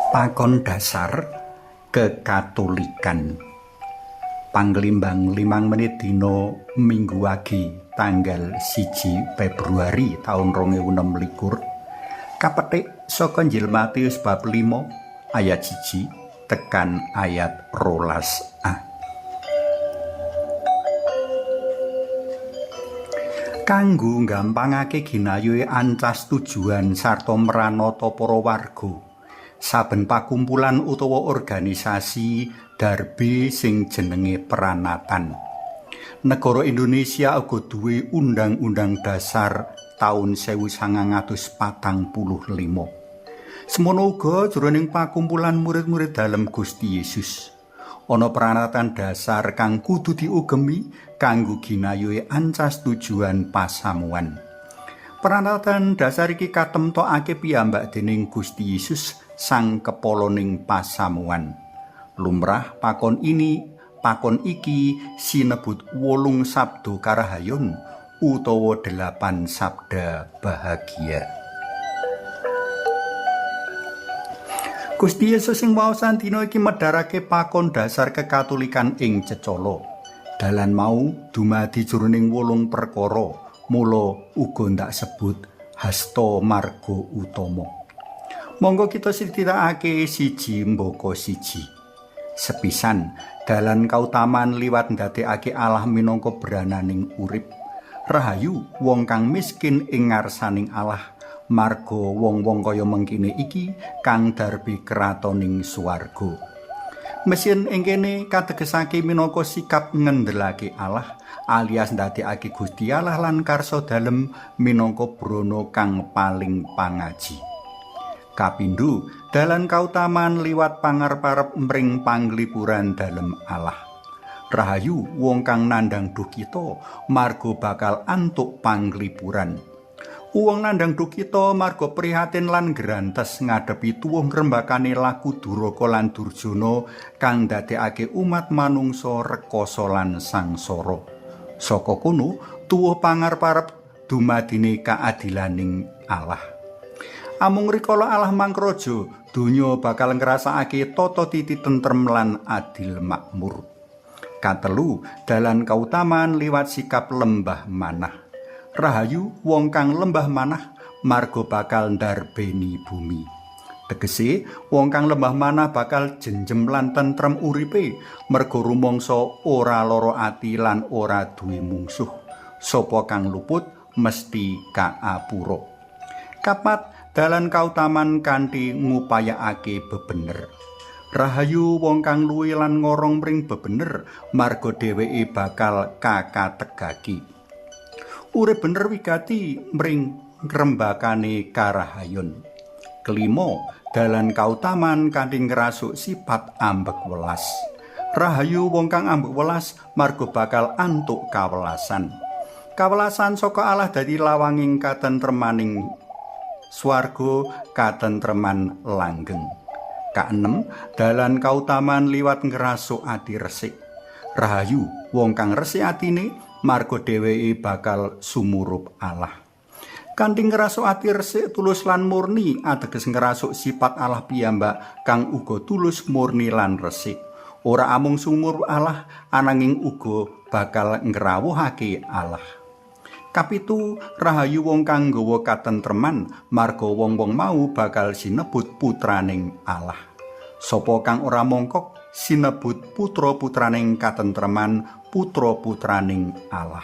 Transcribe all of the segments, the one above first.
Pakon dasar kekatolikan. Panglimbang 5 menit dina Minggu Wage tanggal 1 Februari taun 2026 kapetik saka Injil Matius bab 5 ayat 1 tekan ayat 12a. Kanggo nggampangake ginayuhe ancas tujuan sarta mranata para warga, saben pakumpulan utawa organisasi darbe sing jenenge pranatan. Negara Indonesia uga duwe Undang-Undang Dasar taun 1945. Semono uga jroning pakumpulan murid-murid dalem Gusti Yesus, ana pranatan dasar kang kudu diugemi kanggo ginayuhe ancas tujuan pasamuan. Pranatan dasar iki katemtokake piyambak dening Gusti Yesus sang kepoloning pasamuan. Lumrah pakon iki sinebut 8 sabda karahayon utawa 8 sabda bahagia. Gusti Yesus sing waosan dina iki medharake pakon dasar kekatolikan ing cecala. Dalan mau dumadi jroning 8 perkara, mula uga ndak sebut hasta marga utama. Monggo kita sithikake siji mbaka siji. Sepisan, dalan kautaman liwat ndadekake Allah minangka brananing urip. Rahayu wong kang miskin ing ngarsaning Allah, marga wong-wong kaya mengkene iki kang darbi kratoning swarga. Mesin ing kene kategesake minangka sikap ngendelake Allah alias ndadekake Gusti Allah lan karsa dalem minangka brana kang paling pangaji. Kapindho, dalan kautaman liwat pangarep-arep mring panglipuran dalem Allah. Rahayu wong kang nandhang duhkita marga bakal antuk panglipuran. Wong nandhang duhkita marga prihatin lan grantes ngadepi tuwuh ngrembakane laku duraka lan durjana kang ndadekake umat manungsa rekoso lan sangsara. Saka kono tuwuh pangarep-arep dumadine kaadilaning Allah. Amung rikala Allah mangkraja, donya bakal ngrasakake tata titi tentrem lan adil makmur. Katelu, dalan kautaman liwat sikap lembah manah. Rahayu wong kang lembah manah marga bakal ndarbeni bumi. Tegese, wong kang lembah manah bakal jenjem lan tentrem uripe merga rumangsa ora lara ati lan ora duwe mungsuh. Sapa kang luput mesti kaapura. Kapat, dalan kautaman kanthi ngupayakake bebener. Rahayu wong kang luwi lan ngorong mring bebener marga dheweke bakal kakategaki. Urip bener wigati mring ngrembakane karahayon. Kelima, dalan kautaman kanthi ngrasuk sifat ambek welas. Rahayu wong kang ambek welas marga bakal antuk kawelasan. Kawelasan saka Allah dadi lawanging katentremaning swarga, katentreman langgeng. Kaenem, dalan kautaman liwat ngrasuk ati resik. Rahayu wong kang resik atine marga dheweke bakal sumurup Allah. Kanthi ngrasuk ati resik tulus lan murni ateges ngrasuk sifat Allah piyambak kang uga tulus murni lan resik. Ora amung sumurup Allah ananging uga bakal ngrawuhake Allah. Kapitu, rahayu wong kang nggawa katentreman marga wong-wong mau bakal sinebut putraning Allah. Sapa kang ora mongkok sinebut putra-putraning katentreman, putra-putraning Allah.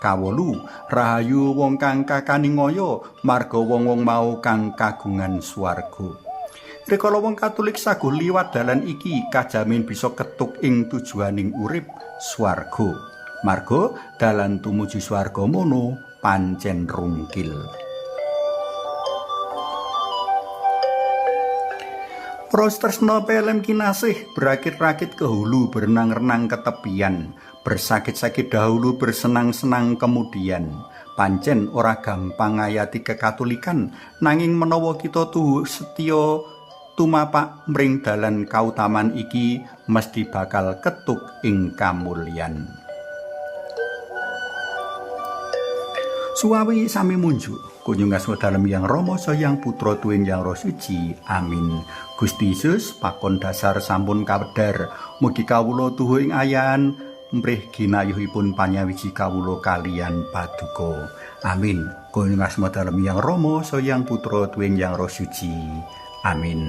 Kawolu, rahayu wong kang kakaningaya marga wong-wong mau kang kagungan swarga. Rikala wong Katolik saguh liwat dalan iki kajamin bisa ketuk ing tujuaning urip swarga. Marga dalan tumuju swarga mono pancen rungkil. Tresna PLM kinasih, berakit-rakit ke hulu, berenang-renang ke tepian, bersakit-sakit dahulu, bersenang-senang kemudian. Pancen ora gampang ngayati kekatolikan, nanging menawa kita tuhu setya tumapak mring dalan kautaman iki mesti bakal ketuk ing kamulyan. Suwawi sami munjuk. Kunjung asma dalem Yang Rama Saha Yang Putra tuwin Yang Roh Suci. Amin. Gusti Yesus, pakon dasar sampun kawedar. Mugi kawula tuhu ing ayan mrih ginayuhipun panyawiji kawula kaliyan paduka. Amin. Kunjung asma dalem Yang Rama Saha Yang Putra tuwin Yang Roh Suci. Amin.